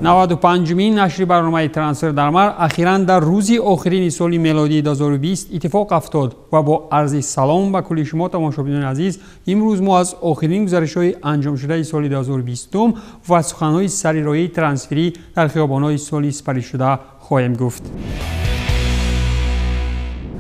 95-мин нашри барномаи «Трансфер дар мар» ахиран дар рӯзи охирини соли мелодии 2020 иттифоқ афтод ва бо арзи салом ба кулли шумо, тамошобинони азиз, имрӯз мо аз охирин гузаришҳои анҷомшудаи соли 2020 ва суханҳои сарироии трансферӣ дар хиёбонҳои соли сипаришуда хоҳем гуфт.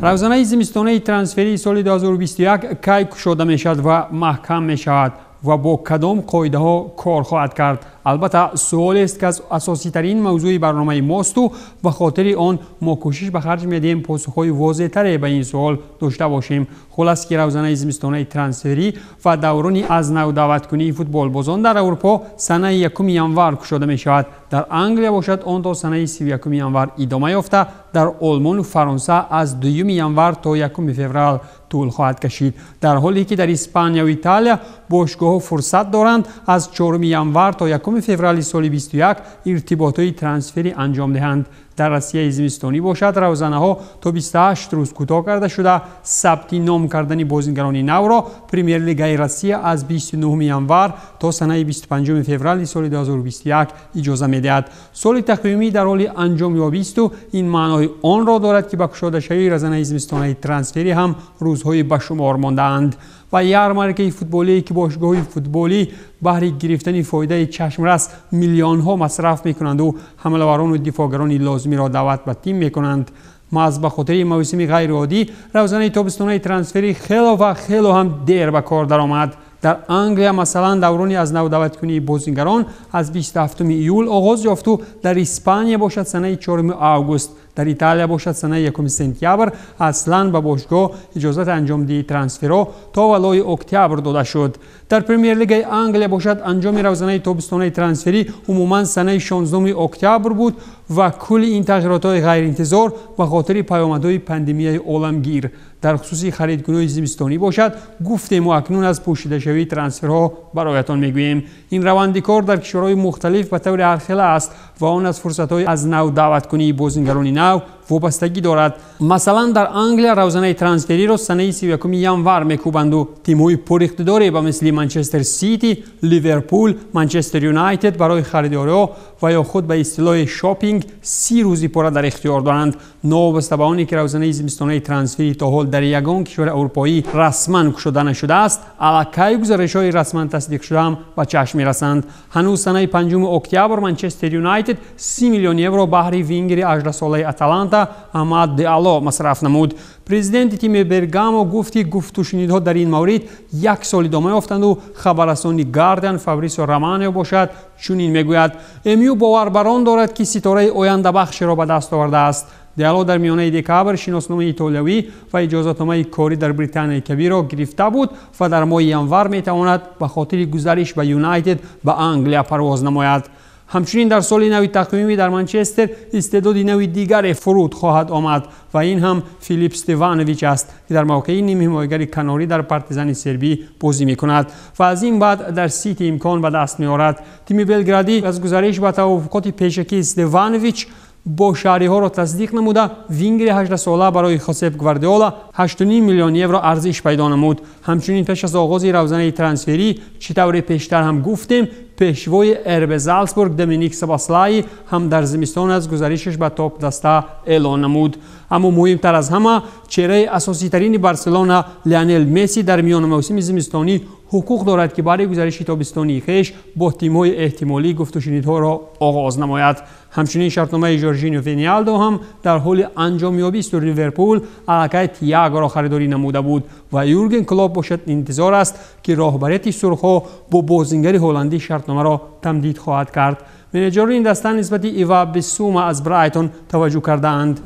Равзанаи зимистонаи трансферии соли 2021 кай кушода мешавад ва маҳкам мешавад ва бо кадом қоидаҳо кор хоҳад кард? Албатта, суолест, ки аз асоситарин мавзӯи барномаи мосту ба хотири он мо кӯшиш ба харҷ медиҳем посухҳои возеҳтаре ба ин суол дошта бошем. Хулас, ки равзанаи зимистонаи трансферӣ ва даврони аз нав даъваткунии футболбозон дар Аврупо санаи 1 январ кушода мешавад. Дар Англия бошад, он то санаи 31 январ идома ёфта, дар Олмону Фаронса аз 2 январ то 1 феврал тӯл хоҳад кашид, дар ҳоле ки дар Испанияу Италия бошгоҳҳо фурсат доранд аз 4 январ то 1 феврали соли 21 иртиботҳои трансферӣ анҷом диҳанд. Дар Россияи зимистонӣ бошад, равзанаҳо то 28 рӯз кӯтоҳ карда шуда, сабти ном кардани бозингарони навро Премер-лигаи Россия аз 29 январ то санаи 25 феврали соли 2021 иҷоза медиҳад. Соли тақвимӣ дар ҳоли анҷомёбисту ин маънои онро дорад, ки ба кушодашавии равзанаи зимистонаи трансферӣ ҳам рӯзҳои ба шумор мондаанд ва ярмаркаи футболие, ки бошгоҳи футболӣ баҳри гирифтани фоидаи чашмрас миллионҳо масраф мекунанду ҳамлаварону дифоъгарони лозимиро даъват ба тим мекунанд. Маҳз ба хотири мавсими ғайриоддӣ равзанаи тобистонаи трансферӣ хело ва хело ҳам дер ба кор даромад. Дар Англия, масалан, даврони аз нав даъваткунии бозингарон аз 27 июл оғоз ёфту дар Испания бошад, санаи 4 август, дар Италия бошад, санаи 1 сентябр. Аслан ба бошгоҳ иҷозати анҷомдиҳии трансферҳо то валои октябр дода шуд. Дар Премер-лигаи Англия бошад, анҷоми равзанаи тобистонаи трансферӣ умуман санаи 16 октябр буд ва кулли ин тағйиротҳои ғайриинтизор ба хотири паёмадҳои пандемияи оламгир. Дар хусуси харидкуниҳои зимистонӣ бошад, гуфтему акнун аз пӯшидашавии трансферҳо бароятон мегӯем. Ин раванди кор дар кишварҳои мухталиф ба таври ҳархела аст ва он аз фурсатҳои аз нав даъваткунии бозингарони нав вобастагӣ дорад. Масалан, дар Англия равзанаи трансфериро санаи 31 январ мекӯбанду тимҳои пуриқтидоре ба мисли Манчестер Сити, Ливерпул, Манчестер Юнайтед барои харидориҳо ва ё худ ба истилоҳи шопинг 30 рӯзи пурра дар ихтиёр доранд. Новобаста ба оне ки равзанаи зимистонаи трансферӣ то ҳол дар ягон кишвари аврупоӣ расман кушода нашудааст, аллакай гузаришҳои расман тасдиқшудаам ба чашм мерасанд. Ҳанӯз санаи 5 октябр Манчестер Юнайтед 30 миллион евро баҳри вингери 18-солаи Аталанта Амад Диало масраф намуд. Президенти тими Бергамо гуфт, ки гуфтушунидҳо дар ин маврид як сол идома ёфтанду хабаррасони Гардиан Фабрисио Романио бошад, чунин мегӯяд: МЮ бовар бар он дорад, ки ситораи ояндабахшеро ба даст овардааст. Диало дар миёнаи декабр шиносномаи итолиявӣ ва иҷозатномаи корӣ дар Британияи Кабирро гирифта буд ва дар моҳи январ метавонад ба хотири гузариш ба Юнайтед ба Англия парвоз намояд. Ҳамчунин дар соли нави тақвимӣ дар Манчестер истеъдоди нави дигаре фуруд хоҳад омад ва ин ҳам Филип Стеванович аст, ки дар мавқеи нимҳимоягари канорӣ дар Партизани сербӣ бозӣ мекунад ва аз ин баъд дар Сити имкон ба даст меорад. Тими Белградӣ аз гузариш ба тавофуқоти пешакии Стеванович бо шаҳриҳоро тасдиқ намуда, вингери 18-сола барои Хосеп Гвардиола 8,5 миллион евро арзиш пайдо намуд. Ҳамчунин пеш аз оғози равзанаи трансферӣ, чӣ тавре пештар ҳам гуфтем, пешвои РБ Залцбург Доминик Сабаслаи ҳам дар зимистон аз гузаришаш ба топ-даста эълон намуд. Аммо муҳимтар аз ҳама, чеҳраи асоситарини Барселона Леонел Месси дар миёни мавсими зимистонӣ ҳуқуқ дорад, ки барои гузариши тобистонии хеш бо тимҳои эҳтимолӣ гуфтушунидҳоро оғоз намояд. Ҳамчунин шартномаи Жоржиньо Вениалдо ҳам дар ҳоли анҷомёбисту Ливерпул аллакай Тиагоро харидорӣ намуда буд ва Юрген Клоп бошад, интизор аст, ки роҳбарияти сурхҳо бо бозингари ҳолландӣ шартномаро тамдид хоҳад кард. Менеҷерони ин даста нисбати Ива Бисума аз Брайтон таваҷҷӯҳ кардаанд.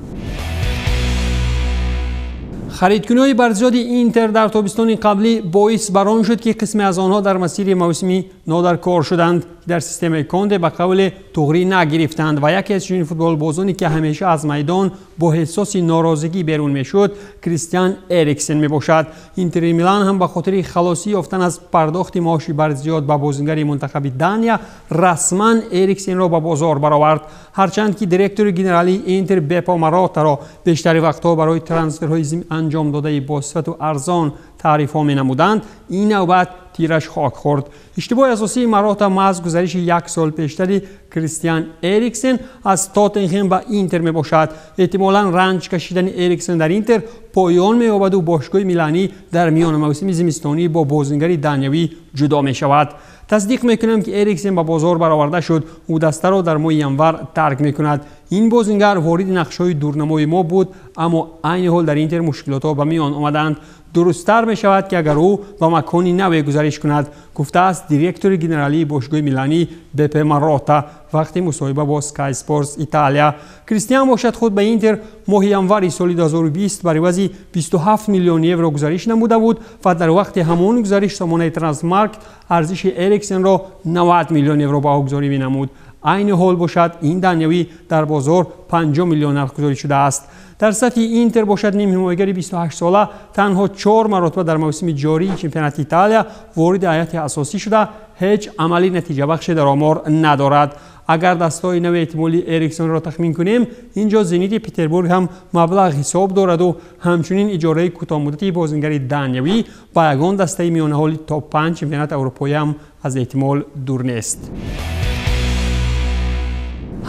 Харидкуниҳои барзиёди Интер дар тобистони қаблӣ боис бар он шуд, ки қисме аз онҳо дар масири мавсимӣ нодаркор шуданд, дар системаи Конде ба қавле туғрӣ нагирифтанд ва яке аз чунин футболбозоне, ки ҳамеша аз майдон бо ҳиссоси норозигӣ берун мешуд, Кристиан Эриксен мебошад. Интери Милан ҳам ба хотири халосӣ ёфтан аз пардохти маоши барзиёд ба бозингари мунтахаби Дания расман Эриксенро ба бозор баровард. Ҳарчанд ки директори генералии Интер Бепо Маротаро бештари вақтҳо барои трансферҳои анҷом додаи босифату арзон таърифҳо менамуданд, ин навбат тираш хок хӯрд. Иштибоҳи асосии Марота маҳз гузариши як сол пештари Кристиан Эриксен аз Тоттенхем ба Интер мебошад. Эҳтимолан ранҷ кашидани Эриксен дар Интер поён меёбаду бошгоҳи миланӣ дар миёни мавсими зимистонӣ бо бозингари даниявӣ ҷудо мешавад. Тасдиқ мекунам, ки Эриксен ба бозор бароварда шуд. Ӯ дастаро дар моҳи январ тарк мекунад. Ин бозингар вориди нақшҳои дурнамои мо буд, аммо айни ҳол дар Интер мушкилотҳо ба миён омаданд. Дурусттар мешавад, ки агар ӯ ба макони наве гузариш кунад, гуфтааст директори генералии бошгоҳи миланӣ Бепе Марота вақти мусоҳиба бо Sky Sports Италия. Кристиан бошад худ ба Интер моҳи январи соли 2020 бар ивази 27 миллион евро гузариш намуда буд ва дар вақти ҳамон гузариш сомонаи Трансмаркт арзиши Эриксенро 90 миллион евро баҳогузорӣ менамуд. Айни ҳол бошад, ин даниявӣ дар бозор 50 миллион нархгузорӣ шудааст. Дар сафи Интер бошад, нимҳимоягари 28сола танҳо 4 маротиба дар мавсими ҷории чемпионати Италия вориди ҳайати асосӣ шуда, ҳеҷ амали натиҷабахше дар омор надорад. Агар дастҳои нави эҳтимолии Эриксонро тахмин кунем, ин ҷо Зенити Петербург ҳам маблағ ҳисоб дораду ҳамчунин иҷораи кӯтоҳмуддати бозингари даниявӣ ба ягон дастаи миёнаҳоли топ 5 чемпионати аврупоӣ ҳам аз эҳтимол дур нест.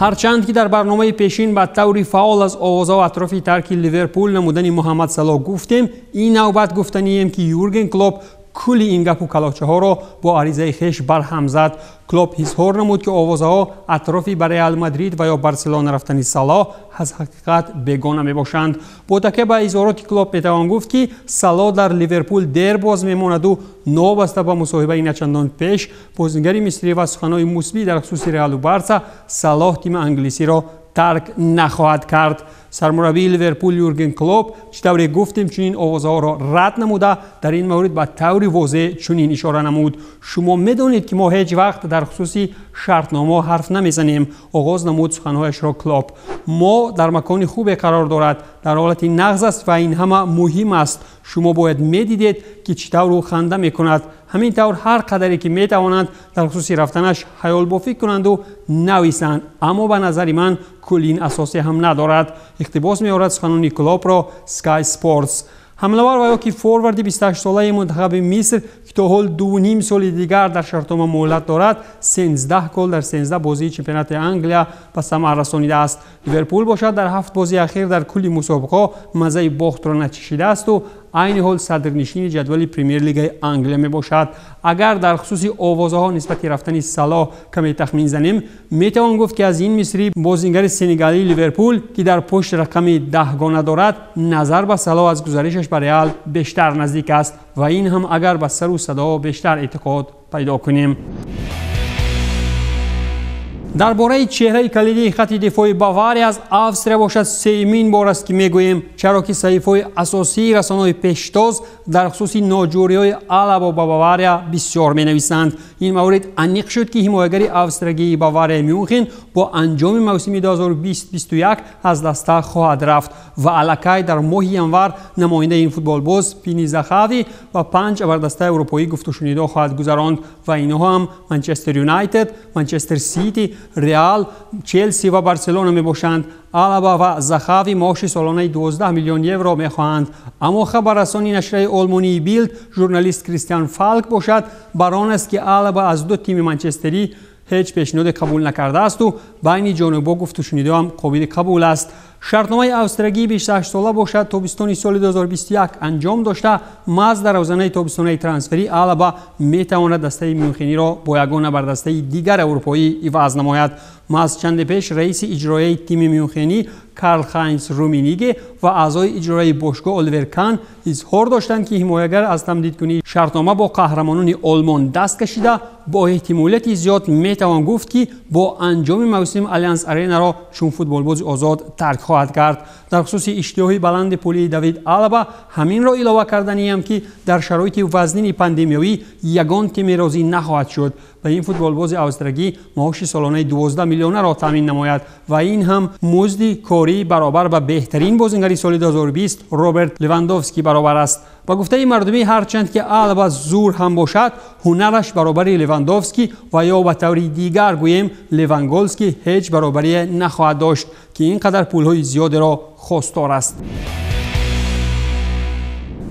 Ҳарчанд ки дар барномаи пешин ба таври фаъол аз овозао атрофи тарки Ливерпул намудани Муҳаммад Салоҳ гуфтем, ин навбат гуфтанием, ки Юрген Клоп кулли ин гапу калочаҳоро бо аризаи хеш барҳам зад. Клоп изҳор намуд, ки овозаҳо атрофи ба Реал Мадрид ва ё Барселона рафтани Салоҳ аз ҳақиқат бегона мебошанд. Бо такя ба изҳороти Клоп метавон гуфт, ки Салоҳ дар Ливерпул дер боз мемонаду новобаста ба мусоҳибаи начандон пеш бозингари мисрӣ ва суханҳои мусбӣ дар хусуси Реалу Барса, Салоҳ тими англисиро тарк нахоҳад кард. Сармураббии Ливерпул Юрген Клоп, чӣ тавре гуфтем, чунин овозаҳоро рад намуда, дар ин маврид ба таври возеҳ чунин ишора намуд: шумо медонед, ки мо ҳеҷ вақт дар хусуси шартномаҳо ҳарф намезанем, оғоз намуд суханҳояшро Клоп. Мо дар макони хубе қарор дорад, дар ҳолати нағз аст ва ин ҳама муҳим аст. Шумо бояд медидед, ки чӣ тавр ӯ ханда мекунад. Ҳамин тавр ҳар қадаре ки метавонанд дар хусуси рафтанаш ҳаёлбофӣ кунанду нависанд, аммо ба назари ман кулли ин асосе ҳам надорад. Иқтибос меорад суханони Клопро Sky Sports. Ҳамлавар ва ё ки форварди 28-солаи мунтахаби Миср, ки то ҳол 2,5 соли дигар дар шартнома муҳлат дорад, 13 гол дар 13 бозии чемпионати Англия ба самар расонидааст. Ливерпул бошад дар 7 бозии ахир дар кулли мусобиқаҳо маззаи бохтро начишидаасту айни ҳол садрнишини ҷадвали Премер-лигаи Англия мебошад. Агар дар хусуси овозаҳо нисбати рафтани Салоҳ каме тахмин занем, метавон гуфт, ки аз ин мисрӣ бозингари сенегалии Ливерпул, ки дар пушт рақами даҳгона дорад, назар ба Салоҳ аз гузаришаш ба Реал бештар наздик аст ва ин ҳам агар ба сару садоҳо бештар эътиқод пайдо кунем. Дар бораи чеҳраи калидии хати дифои Бавария аз Австрия бошад, сеюмин бор аст, ки мегӯем, чаро ки саҳифаҳои асосии расонаҳои пештоз дар хусуси ноҷӯриҳои Алабо ба Бавария бисёр менависанд. Ин маврид аниқ шуд, ки ҳимоягари австрагии Баварияи Мюнхен бо анҷоми мавсими 2020-21 аз даста хоҳад рафт ва аллакай дар моҳи январ намояндаи ин футболбоз Пини Захави ва 5 абардастаи аврупоӣ гуфтушунидо хоҳад гузаронд ва инҳо ҳам Манчестер Юнайтед, Манчестер Сити, Реал, Челси ва Барселона мебошанд. Алаба ва Захави маоши солонаи 12 миллион евро мехоҳанд. Аммо хабаррасони нашрияи олмонии Билд журналист Кристиан Фалк бошад бар он аст, ки Алаба аз ду тими манчестерӣ ҳеҷ пешниҳоде қабул накардаасту байни ҷонибҳо гуфтушунидо ҳам қобили қабул аст. Шартномаи австрагии 28сола бошад тобистони соли 2021 анҷом дошта, маҳз дар равзанаи тобистонаи трансферӣ Алаба метавонад дастаи мюнхениро бо ягон абардастаи дигар аврупоӣ иваз намояд. Маҳз чанде пеш раиси иҷроияи тими мюнхенӣ Карл Хайнс Руминиге ва аъзои иҷроияи бошгоҳ Оливер Кан изҳор доштанд, ки ҳимоягар аз тамдидкунии шартнома бо қаҳрамонони Олмон даст кашида, бо эҳтимолияти зиёд метавон гуфт, ки бо анҷоми мавсим Алянс Аренаро чун футболбози озод тарк хоҳад кард. Дар хусуси иштиҳои баланди пулии Давид Алаба ҳаминро илова карданиям, ки дар шароити вазнини пандемиявӣ ягон тиме розӣ нахоҳад шуд ба ин футболбози австрагӣ маоши солонаи 12 миллионаро таъмин намояд ва ин ҳам музди корӣ баробар ба беҳтарин бозингари соли 2020 Роберт Левандовский баробар аст. Ба гуфтаи мардумӣ, ҳарчанд ки Алба зур ҳам бошад, ҳунараш баробари Левандовский ва ё ба таври дигар гӯем Леванголский ҳеҷ баробарие нахоҳад дошт, ки ин қадар пулҳои зиёдеро хостор аст.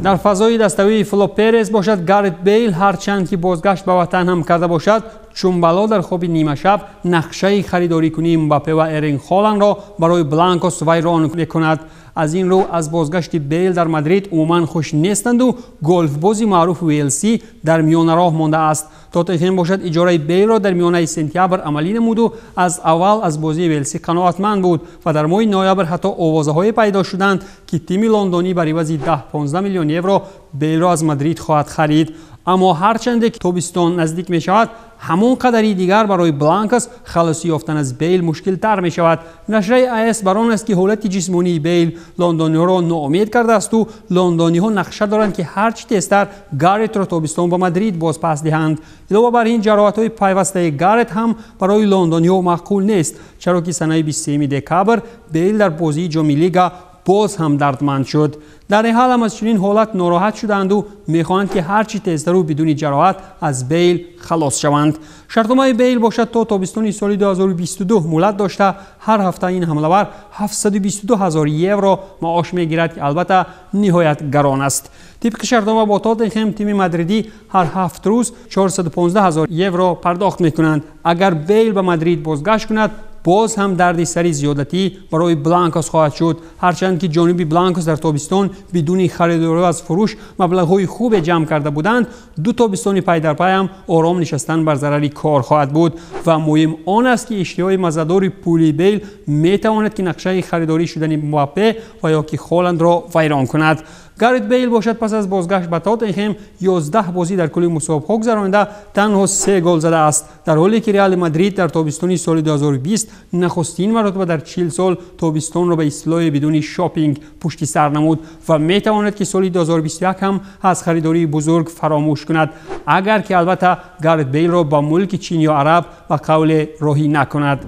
Дар фазои даставии Фло Перес бошад, Гарет Бейл ҳарчанд ки бозгашт ба ватан ҳам карда бошад, чун бало дар хоби нимашаб нақшаи харидорикунии Мбаппе ва Эрлинг Холандро барои Бланкос вайрон мекунад. Аз ин рӯ аз бозгашти Бейл дар Мадрид умуман хуш нестанду голфбози маъруф Уелсӣ дар миёнароҳ мондааст. Тоттенхем бошад, иҷораи Бейлро дар миёнаи сентябр амалӣ намуду аз аввал аз бозии Уелсӣ қаноатманд буд ва дар моҳи ноябр ҳатто овозаҳое пайдо шуданд, ки тими лондонӣ бар ивази 10-15 миллион евро Бейлро аз Мадрид хоҳад харид. Аммо ҳарчанде ки тобистон наздик мешавад, ҳамон қадари дигар барои Бланкос халосӣ ёфтан аз Бейл мушкилтар мешавад. Нашраи АС бар он аст, ки ҳолати ҷисмонии Бейл лондониҳоро ноумед кардаасту лондониҳо нақша доранд, ки ҳарчи тезтар Гаретро тобистон ба Мадрид бозпас диҳанд. Илова бар ин, ҷароҳатҳои пайвастаи Гарет ҳам барои лондониҳо маъқул нест, чаро ки санаи 23 декабр Бейл дар бозии Ҷоми Лига боз ҳам дардманд шуд. Дар ин ҳол ҳам аз чунин ҳолат нороҳат шудаанду мехоҳанд, ки ҳарчи тезтару бидуни ҷароҳат аз Бейл халос шаванд. Шартномаи Бейл бошад, то тобистони соли 2022 муҳлат дошта, ҳар ҳафта ин ҳамлавар 722 ҳазор евро маош мегирад, ки албатта ниҳоят гарон аст. Тибқи шартнома бо Тоттенхем, тими мадридӣ ҳар 7 рӯз 415 ҳазор евро пардохт мекунанд. Агар Бейл ба Мадрид бозгашт кунад, боз ҳам дарди сари зиёдатӣ барои Бланкос хоҳад шуд. Ҳарчанд ки ҷониби Бланкос дар тобистон бидуни харидорӣ аз фурӯш маблағҳои хубе ҷамъ карда буданд, ду тобистони пай дар пай ҳам ором нишастан бар зарари кор хоҳад буд. Ва муҳим он аст, ки иштиҳои маззадори пули Бейл метавонад, ки нақшаи харидорӣ шудани Мбаппе ва ё ки Холандро вайрон кунад. Гарет Бейл бошад, пас аз бозгашт ба Тоттенхем 11 бозӣ дар кулли мусобиқаҳо гузаронида, танҳо се гол задааст, дар ҳоле ки Реали Мадрид дар тобистони соли 2020 нахустин маротиба дар 40 сол тобистонро ба истилоҳи бидуни шопинг пушти сар намуд ва метавонад, ки соли 2021 ҳам аз харидории бузург фаромӯш кунад, агар ки албатта Гарет Бейлро ба мулки Чин ё Араб ба қавле роҳӣ накунад.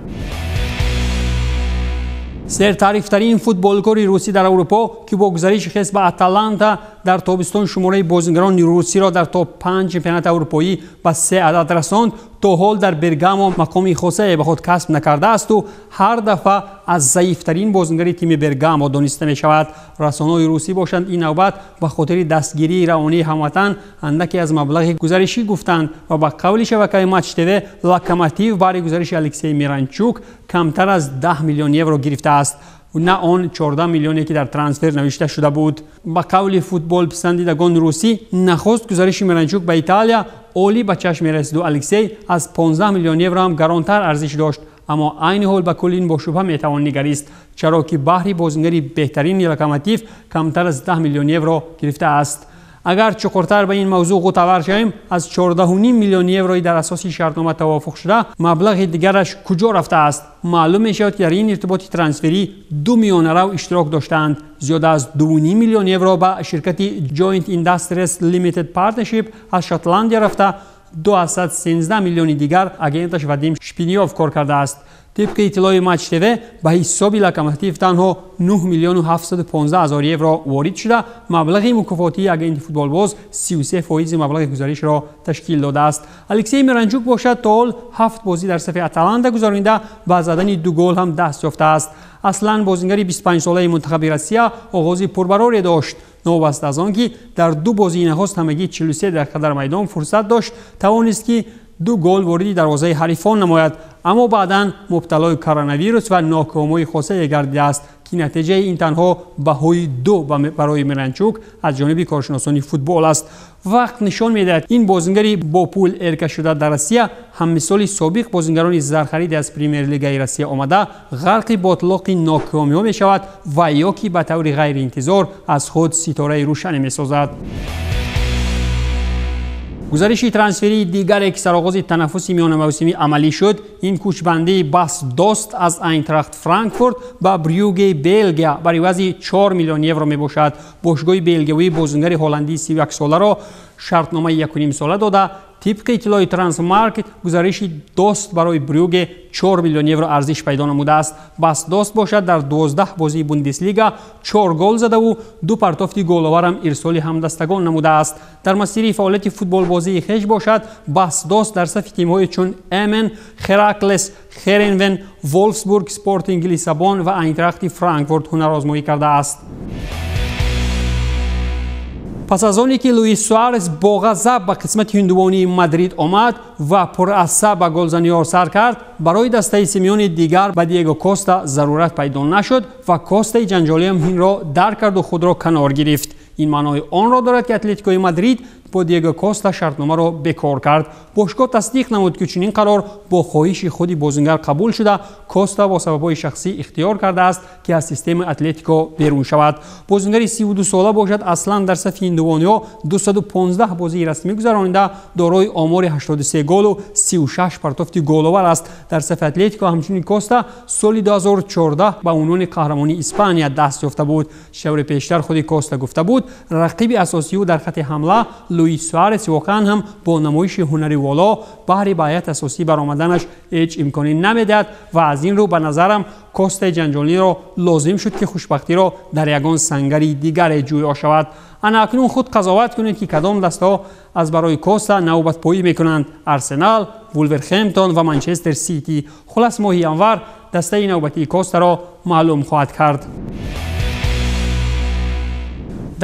Сертарифтарин футболкори русӣ дар Аврупо, ки бо гузариши хес ба Аталанта дар тобистон шумораи бозингарони русиро дар топ 5 чемпионати аврупоӣ ба се адад расонд, то ҳол дар Бергамо мақоми хосае ба худ касб накардаасту ҳар дафъа аз заифтарин бозингари тими Бергамо дониста мешавад. Расонаҳои русӣ бошанд, ин навбат ба хотири дастгирии равонии ҳамватан андаке аз маблағи гузаришӣ гуфтанд ва ба қавли шабакаи Матч ТВ, Локомотив баъди гузариши Алексей Миранчук камтар аз 10 миллион евро гирифтааст, на он 14 миллионе, ки дар трансфер навишта шуда буд. Ба қавли футболписандидагони русӣ, нахуст гузариши Миранчук ба Италия олӣ ба чашм мерасиду Алексей аз 15 миллион евро ҳам гаронтар арзиш дошт. Аммо айни ҳол ба кулли ин бо шубҳа метавон нигарист, чаро ки баҳри бозингари беҳтарини Локомотив камтар аз 10 миллион евро гирифтааст. Агар чуқуртар ба ин мавзӯъ ғӯтавар шавем, аз 14,5 миллион еврои дар асоси шартнома тавофуқ шуда маблағи дигараш куҷо рафтааст? Маълум мешавад, ки дар ин иртиботи трансферӣ ду миёнарав иштирок доштаанд. Зиёда аз 2,5 миллион евро ба ширкати Joint Industries Limited Partnership аз Шотландия рафта, 213 миллиони дигар агенташ Вадим Шпиньёв кор кардааст. Тибқи иттилои Матч ТВ, ба ҳисоби Локомотив танҳо 9 миллиону 715 ҳазор евро ворид шуда, маблағи мукофотии агенти футболбоз 33 фоизи маблағи гузаришро ташкил додааст. Алексей Миранчук бошад, то ҳол ҳафт бозӣ дар сафи Аталанта гузаронида, ба задани ду гол ҳам даст ёфтааст. Аслан бозингари 25-солаи мунтахаби Россия оғози пурбароре дошт. Новобаста аз он ки дар ду бозии нахуст ҳамагӣ 43 дақиқа дар майдон фурсат дошт, тавонист, ки ду гол вориди дарвозаи ҳарифон намояд, аммо баъдан мубталои коронавирус ва нокомии хосае гардидааст, ки натиҷаи ин танҳо баҳои ду барои Миранчук аз ҷониби коршиносони футбол аст. Вақт нишон медиҳад, ин бозингари бо пул эрка шуда дар Россия ҳаммисоли собиқ бозингарони зархариди аз Премер-лигаи Россия омада ғарқи ботлоқи нокомиҳо мешавад ва ё ки ба таври ғайриинтизор аз худ ситораи рӯшане месозад. Гузариши трансферии дигаре, ки сароғози танаффуси миёнамавсимӣ амалӣ шуд, ин кӯчбандии Бас Дост аз Айнтрахт Франкфурт ба Брюгеи Белгия бар ивази 4 миллион евро мебошад. Бошгоҳи белгиявии бозингари ҳолландии 31-соларо шартномаи 1,5 сола дода. Тибқи иттилои Трансфермаркет, гузариши Дост барои Брюге 4 миллион евро арзиш пайдо намудааст. Бас Дост бошад, дар 12 бозии Бундеслига 4 гол задаву ду партофти головарам ирсоли ҳамдастагон намудааст. Дар масири фаъолияти футболбозии хеш бошад, Бас Дост дар сафи тимҳои чун Эмен, Хераклес, Херенвен, Волфсбург, Спортинг Лиссабон ва Айнтрахти Франкфурт ҳунарозмоӣ кардааст. Пас аз оне ки Луис Суарес бо ғазаб ба қисмати ҳиндувонии Мадрид омад ва пурасаб ба голзаниҳо сар кард, барои дастаи Симеони дигар ба Диего Коста зарурат пайдо нашуд ва Костаи ҷанҷолиам инро дарк карду худро канор гирифт. Ин маънои онро дорад, ки Атлетикои Мадрид бо Диего Коста шартномаро бекор кард. Бошгоҳ тасдиқ намуд, ки чунин қарор бо хоҳиши худи бозингар қабул шуда, Коста бо сабабҳои шахсӣ ихтиёр кардааст, ки аз системаи Атлетико берун шавад. Бозингари 32сола бошад, аслан дар сафи ҳиндувониҳо 215 бозии расмӣ гузаронида, дорои омори 83 голу 36 партофти головар аст. Дар сафи Атлетико ҳамчунин Коста соли 2014 ба унвони қаҳрамонии Испания даст ёфта буд. Шаври пештар худи Коста гуфта буд, рақиби асосии ӯ дар хати ҳамла Луис Суарес воқеан ҳам бо намоиши ҳунари воло баҳри ба ҳайати асосӣ баромаданаш ҳеҷ имконӣ намедиҳад ва аз ин рӯ ба назарам Костаи ҷанҷолиро лозим шуд, ки хушбахтиро дар ягон сангари дигаре ҷӯё шавад. Ана акнун худ қазоват кунед, ки кадом дастаҳо аз барои Коста навбатпоӣ мекунанд: Арсенал, Вулверхемптон ва Манчестер Сити. Хулас, моҳи январ дастаи навбатии Костаро маълум хоҳад кард.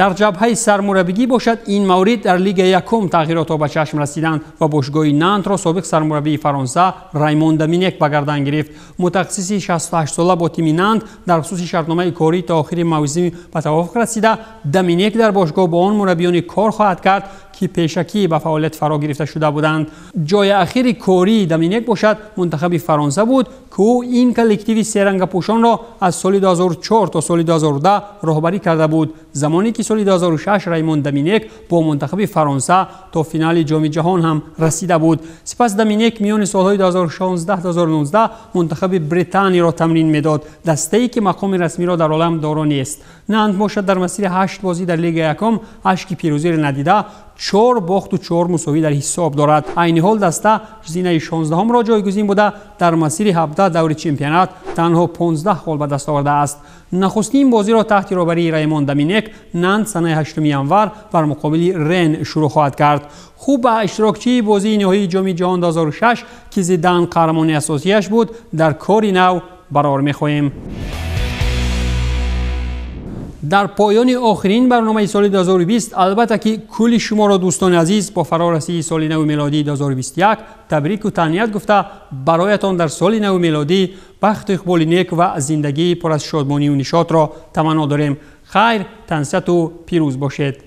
Дар ҷабҳаи сармураббигӣ бошад, ин маврид дар Лигаи якум тағйиротҳо ба чашм расиданд ва бошгоҳи Нантро собиқ сармураббии Фаронса Раймон Доминек ба гардан гирифт. Мутахассиси 68сола бо тими Нант дар хусуси шартномаи корӣ то охири мавсим ба тавофуқ расида, Доминек дар бошгоҳ бо он мураббиёне кор хоҳад кард, ки пешакӣ ба фаъолият фаро гирифта шуда буданд. Ҷои ахири кории Доминек бошад, мунтахаби Фаронса буд, ки ӯ ин коллективи серангапӯшонро аз соли 2004 то соли 2010 роҳбарӣ карда буд. Замоне ки соли 2006 Раймон Доминек бо мунтахаби Фаронса то финали Ҷоми ҷаҳон ҳам расида буд. Сипас Доминек миёни солҳои 2016-2019 мунтахаби Британиро тамрин медод, дастае ки мақоми расмиро дар олам доро нест. Нант бошад, дар масири 8 бозӣ дар Лигаи якум ашки пирӯзиро надида, 4 бохту 4 мусовӣ дар ҳисоб дорад. Айни ҳол даста зинаи 16-ро ҷойгузин буда, дар масири 17 даври чемпионат танҳо 15 хол ба даст овардааст. Нахустин бозиро таҳти роҳбарии Раймон Доминек Нант санаи 8 январ бар муқобили Рен шурӯъ хоҳад кард. Хуб, ба иштирокчии бозии ниҳоии Ҷоми ҷаҳон 2006, ки Зидан қаҳрамони асосияш буд, дар кори нав барор мехоҳем. Дар поёни охирин барномаи соли 2020, албатта ки кулли шуморо, дӯстони азиз, бо фарорасии соли нави мелодии 2021 табрику таҳният гуфта, бароятон дар соли нави мелодӣ бахту иқболи нек ва зиндагии пур аз шодмонию нишотро таманно дорем. Хайр, тансиҳату пирӯз бошед.